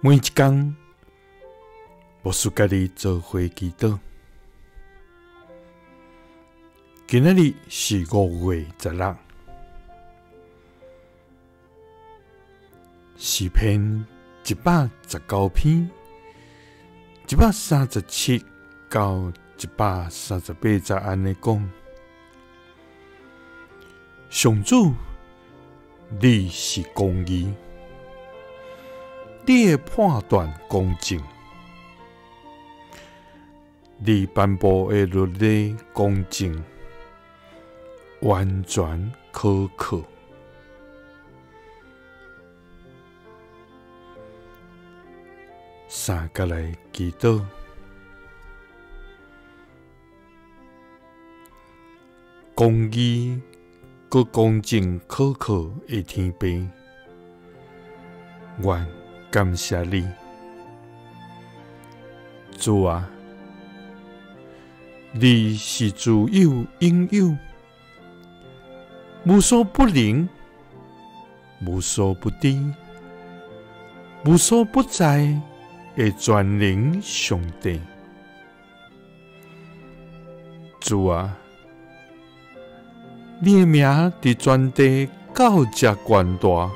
每一工，牧师佮你做伙祈祷。今仔日是5月16，诗篇119篇137到138节按呢讲：上主，你是公义，你的判斷公正，你頒布的律例公正，完全可靠。三佮來祈禱，公義閣公正可靠的天父，阮感謝你，主啊，你是自有永有，無所不能，無所不知，無所不在的全能上帝。主啊，你的名佇全地到遮懸大，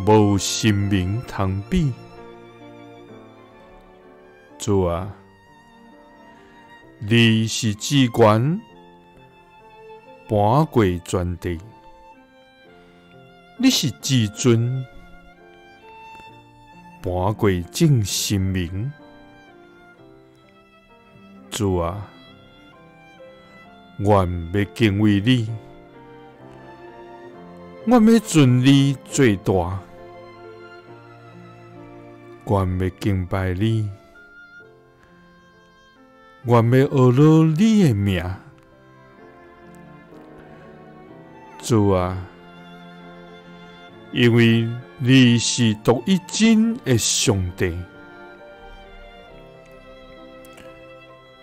無神明通比。主啊，你是至懸，盤過全地，你是至尊，盤過眾神明。主啊，阮欲敬畏你，阮欲尊你做大，阮欲敬拜你，阮欲學落你的名。主啊，因為你是獨一真的上帝。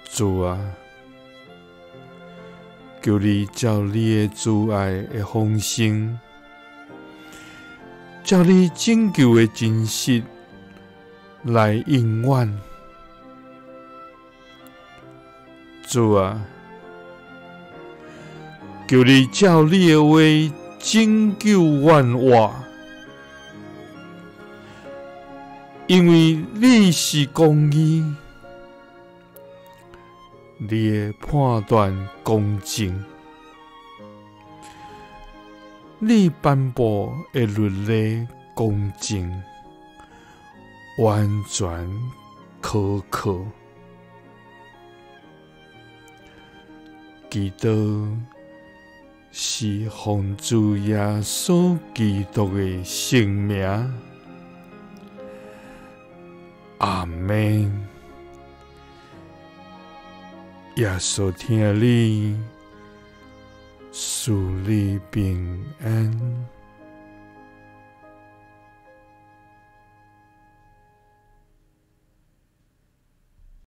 主啊，求你照你的慈愛的豐盛，照你拯救的真實來應阮。主啊，求你照你的話拯救阮活，因為你是公義，你的判斷公正，你頒布的律例公正，完全可靠。祈禱是奉主耶穌基督的聖名，阿們。耶穌疼你，賜你平安。